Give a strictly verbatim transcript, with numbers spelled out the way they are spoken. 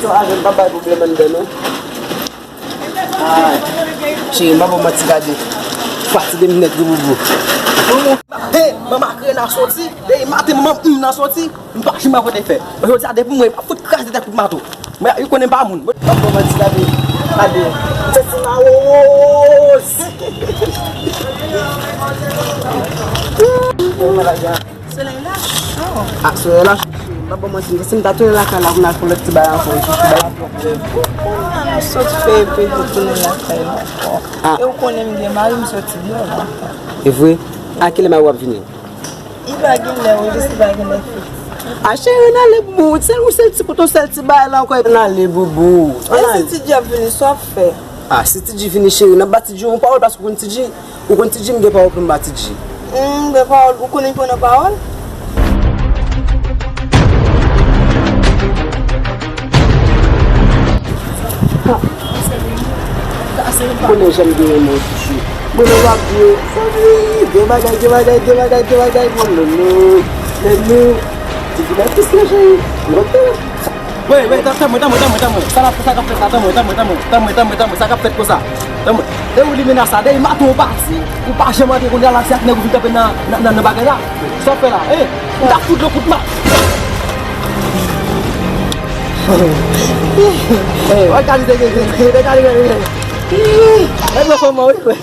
Yo, avè m pa bay pwoblèm anndan non. Ay, cheri, m pa ba w manti, gade. Fatige m nèt wi, boubou. Hey, manman krena soti. Depi maten manman m nan soti. M pa janm ap pote fè. Jodi a depi mwen, m ap fout kraze tèt kout mato. Mwen, yo konnen m pa moun. M pa ba w manti, gade. Gade. M se ti mawoz. Solèy la? Oh. Ah, solèy la, chouchou. M pa ba w manti, si m ta tounen lakay la, pou n al fè lòt ti bagay ankò, chouchou, bagay la twòp. Ou konnen nou sot fè epi nou tounen lakay la ankò. Ah. E ou konnen m gen mari, m soti deyò la. E vre? A kilè mari w ap vini? Li pa gen lè, wi, li pa gen lè fiks. Ah, cheri, ann ale, boubou. Sèl, ou sèl ti, pou ton sèl ti bagay la ankò, ann ale, boubou. E si Ti Dji ap vini, sa w ap fè? Ah, si Ti Dji vini, cheri, n ap ba Ti Dji yon pawòl, paske ou konn Ti Dji. Ou konn Ti Dji, m gen pawòl pou m ba Ti Dji. Hmm, gen pawòl, ou konnen pou nan pawòl? Ou konnen jan m gen renmen w, Ti Dji. Mwen menm w ap di yo, fanmi, gen bagay, gen bagay, gen bagay, gen bagay, mwen menm, menm, menm. Ti Dji, mwen plis nan cheri. Mwen kontan. Wey, wey, tann, tann mwen, tann mwen, tann mwen, tann mwen. Sa l ap, sa k ap fèt la, tann mwen, tann mwen, tann mwen, tann mwen, tann mwen, tann mwen, tann mwen, sa k ap fèt konsa. Tann mwen. E ou limena sa, dèyè maten ou pati, ou pa janm antre kounye a la, se ak nèg ou vin kanpe nan, nan, nan, nan bagay la. Sa w fè la, eh? M ta fout lòt kout ma. Eh, wè kalite gen, gen, gen, gen kalite gen, gen. Eh, mwen fè mò, wi, wi.